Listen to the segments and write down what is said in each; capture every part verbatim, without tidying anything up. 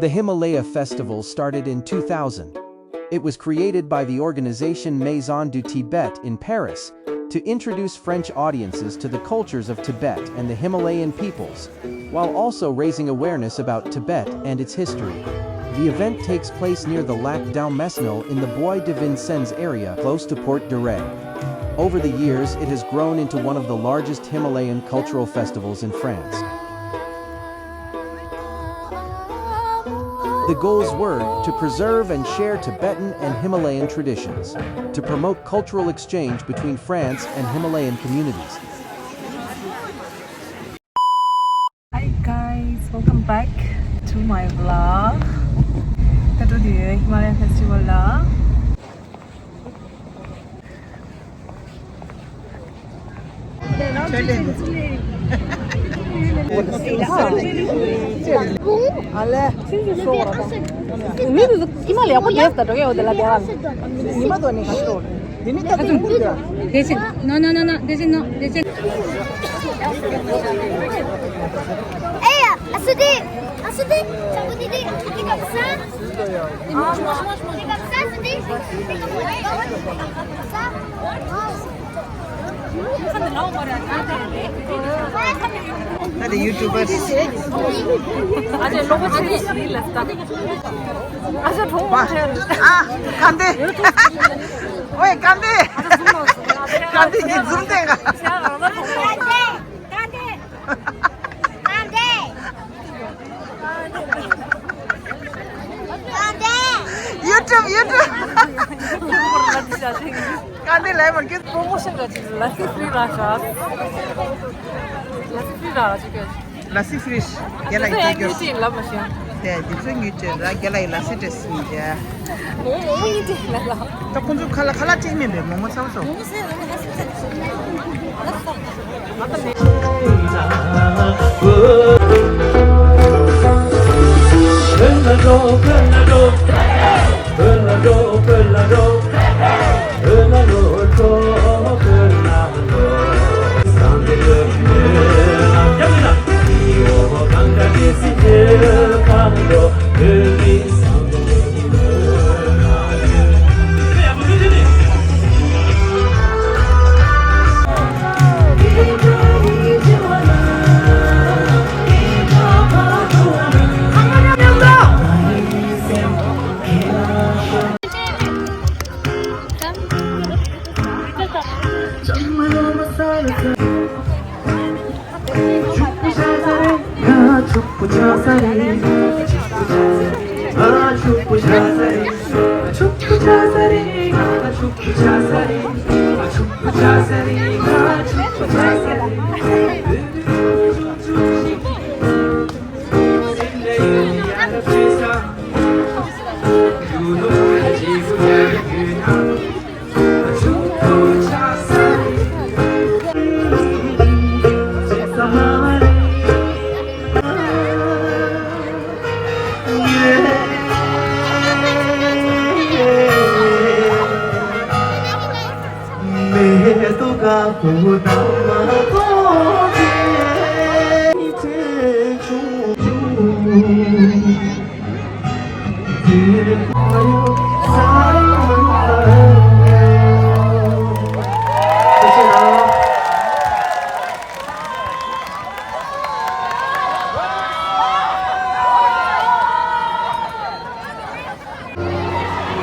The Himalaya Festival started in two thousand. It was created by the organization Maison du Tibet in Paris to introduce French audiences to the cultures of Tibet and the Himalayan peoples, while also raising awareness about Tibet and its history. The event takes place near the Lac Daumesnil in the Bois de Vincennes area, close to Port Dirac. Over the years, it has grown into one of the largest Himalayan cultural festivals in France. The goals were to preserve and share Tibetan and Himalayan traditions, to promote cultural exchange between France and Himalayan communities. Hi guys, welcome back to my vlog. ད་དུང་དེ་Himalayan Festival ལ། དེ་བཞིན། No, no, no, no. དེ་བཞིན། ཨེ་ཡ། ཨ་སུ་དེ། ཨ་སུ་དེ། ཅང་པོ་དེ་དེ། དེ་ག་ས། དེ་ག་ས་སུ་དེ། ད་དེ་ཡུ་ཊུབ་པར། ཨ་ཅེ་ལོ་གོ་ཆེ་ཆེ་ལ་ད། ཨ་ཅེ་གྲོང་མ་ཆེ། ཨ་ག་འདི། ཨོའི་ག་འདི། ག་འདི་ཉིད་འཛུམ་བསྟན་ག་ཡུ་ཊུབ་ཡུ་ཊུབ། ག་འདི་ལས་མར་གྱི་པོ་མོ་ཤན་ག་ཅིག་ལ་སི་ཧྥི་རི་ར་ཤ། ལ་སི་ཧྥི་རི་ར་ཅིག་ག་ལ་སི་ཧྥི་རི་རྒྱ་ལ་ཡི་ཚོད་སྐྱོར། ལ་མ་ཤ། དེ་འདི་ཚོ་ཉུས་ཏེ་ར་རྒྱ་ལ་ཡི་ལ་སི་ཏྲེ་སི་ཉི་རྒྱ། མོ་མོ་ཉུས་ཏེ་ལ་ལ། ད་ཁོང་ཚོ་ཁ་ལ་ཁ་ལ་ཅིག་མིན་པས་མོ་མོ་ཚ་བ་སོ།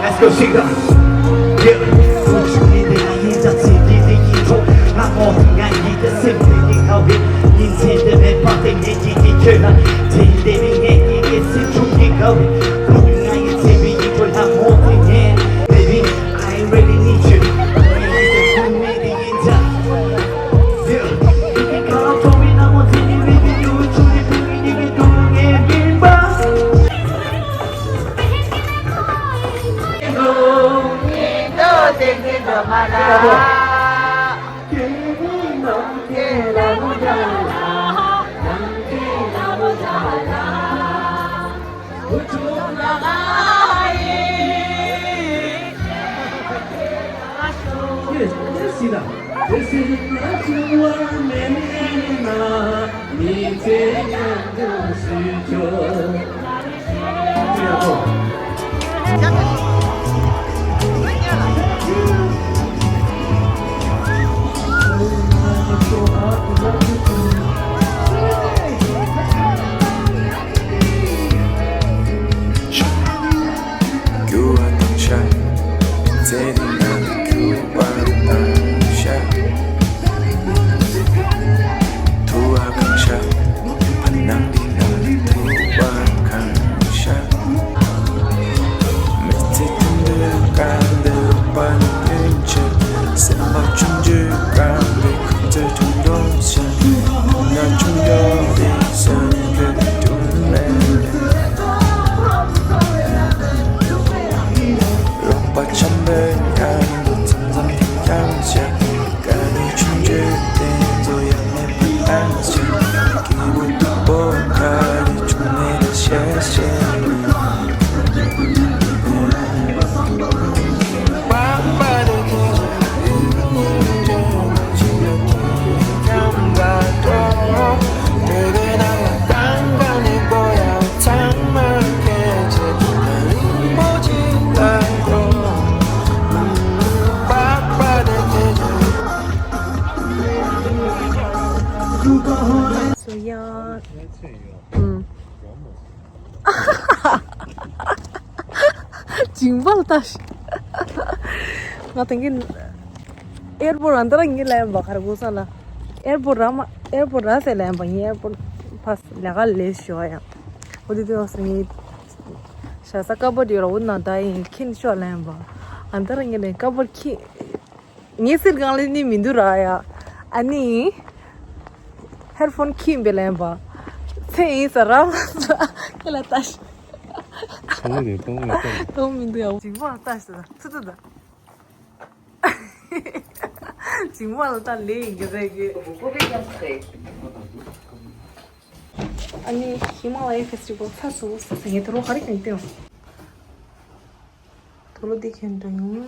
Let's go, shake it up. Yeah. Baby, I really need you. ཨུམ། ཇིང་པ་ལ་ལྟ་ཤི། ང་དེང་གི་ཨེར་པོར་ཨ་འདྲ་ངས་ལ་ཡིན་པ། ག་རེ་གོ་ས་ལ། ཨེར་པོར་ར་མ་ཨེར་པོར་ར་ཟེར་ལ་ཡིན་པ། ངས་ཨེར་པོར་ཕ་ལས་ཀ་ལས་ཞོ་ཡང་། འོ་དེ་དུས་ངས་ཞྭ་ས་ཀ་པར་ཡོད་ར། འོ་ན་ད་ཡིན་ཁྱེར་ཤོག་ལ་ཡིན་པ། ཨ་འདྲ་ངས་ལ་ཀ་པར་ཁྱེར། ངའི་སེམས་ཁ་ལ་ནི་མི་འདུག་ར་ཡ། ཨ་ནི་ཧེཌ་ཕོན་ཁྱེར་འབེ་ལེན་པ། ཚེ་ཡིན་ས་ར་མ་ས་ཁྱེད་ལ་ལྟ་ཤི། ཚོང་རེད། གཏོང་མི་གཏོང་། གཏོང་མི་འདུག་ཡ། ཇིང་པ་ལ་ལྟ་ཤི་ད། ཚུ་ཚུ་ད། ཇིང་པ་ལ་ལྟ་ལེ་ཡིན་གི་རེད་གི། ཨ་ནི་ཧི་མ་ལ་ཡའི་ཕེ་སི་ཊི་བལ་ཚར་སོང་ཟེར། ངས་དེ་རུ་ག་རེ་གང་སྟེ་ཡོང་། དུག་ལོག་འདི་ཁྱེར་འགྲོ་ཡིན།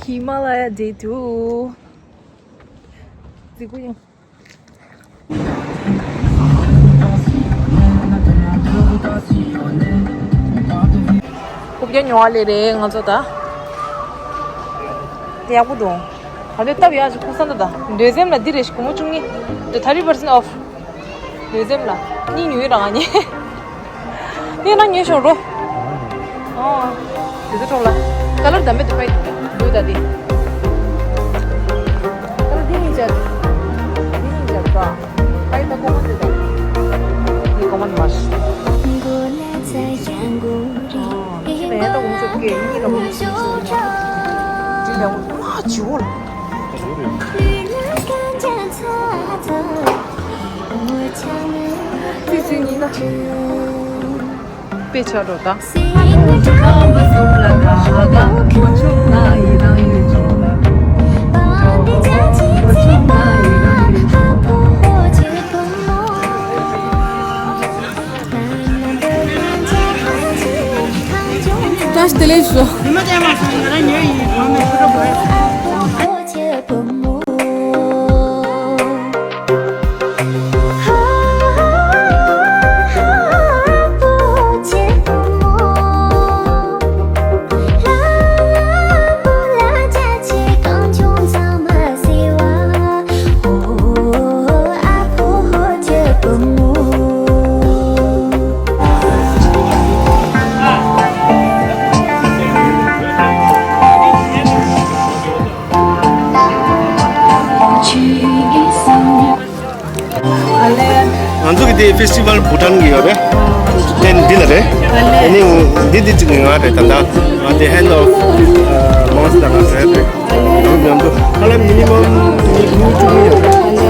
ཧི་མ་ལ་ཡ་ཌེ་ཊུ། རྫིག་པོ་ཡིན། རྐུབ་བཀྱག་ཉོ་བ་ལས་རེད་ང་ཚོ་ད། དེ་ཡག་པོ་འདུག་ང་ཚོའི་སྟབས་ཡག་ཅིག་ཁུག་ས་འདུག་ད། འདོད་སེམས་ལ་འདི་རེད་ཤི། སྒོར་མོ་བཅུ་གཉིས། འདི་thirty percent off། འདོད་སེམས་ལ་གཉིས་ཉོས་རང་ཉེ། དེ་ན་ཉོས་ཤོག་རོ། ཨོ། དེ་ཚོ་གྲོགས་ལ། color དམ་པའི་དུ་པའི་འདུག་ད་དེ། color འདི་གཉིས་བྱ། འདི་གཉིས་བྱ་ད། ཨའི་ད་ཀོ་མན་དེ་ད། འདི་ཀོ་མན་མ་ཤི། ཨོ། ཁྱི་ལ་ཡང་ད་འུམ་ཆོག་གི་གཉིས་ལ་འུམ་ཆོག་གི། འདི་ལ་འུམ་ཨ་ཇི་འོ་ལ། ཙི་ཙི་གཉིས་ན། དཔེ་ཆ་འགྲོ་དང་། བཀྲ་ཤིས་བདེ་ལེགས་ཞུ། ཉི་མ་ཅན་མ་སོང་། ང་རང་ཉོས་ཡིན། གང་མེད་ཕུ་ར་བོ། ང་ཚོ་གི་དེ་ཕེ་སི་ཊི་བལ་བྷུ་ཊན་གི་ཡོད་རེད། དེ་འདི་ལ་རེད། དེ་ནི་འདི་འདི་གཅིག་ང་རེད། ད་ལྟ་ང་དེ་hand of mouse དང་ང་ཟེར་རེད། གྲུབ་མཉམ་དུ་ཁ་ལ་མི་ནི་མམ་ཉི་ཤུ་བཅུ་གཉིས་ཡོད་རེད།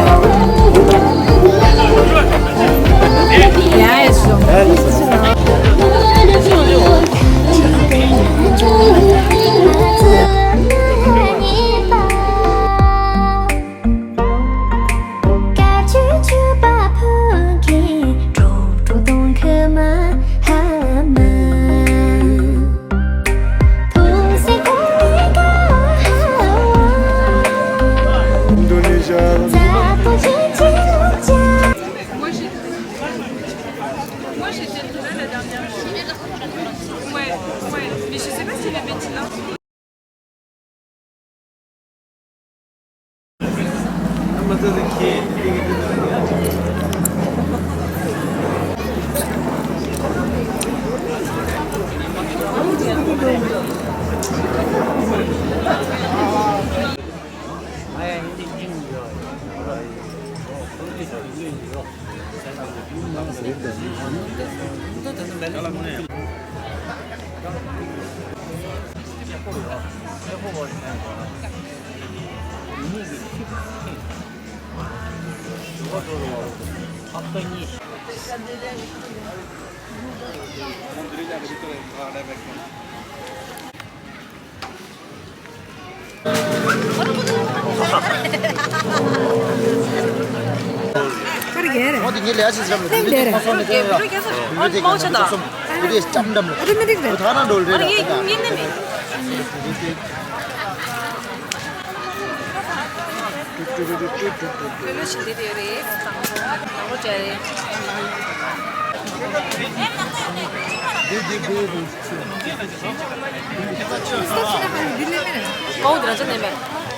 Moi, j'ai, moi, j'étais là la dernière fois. Ouais, ouais. Mais je sais pas si la Bettina. ཀའོ་དེ་ར་ཅན་ནས་མེད།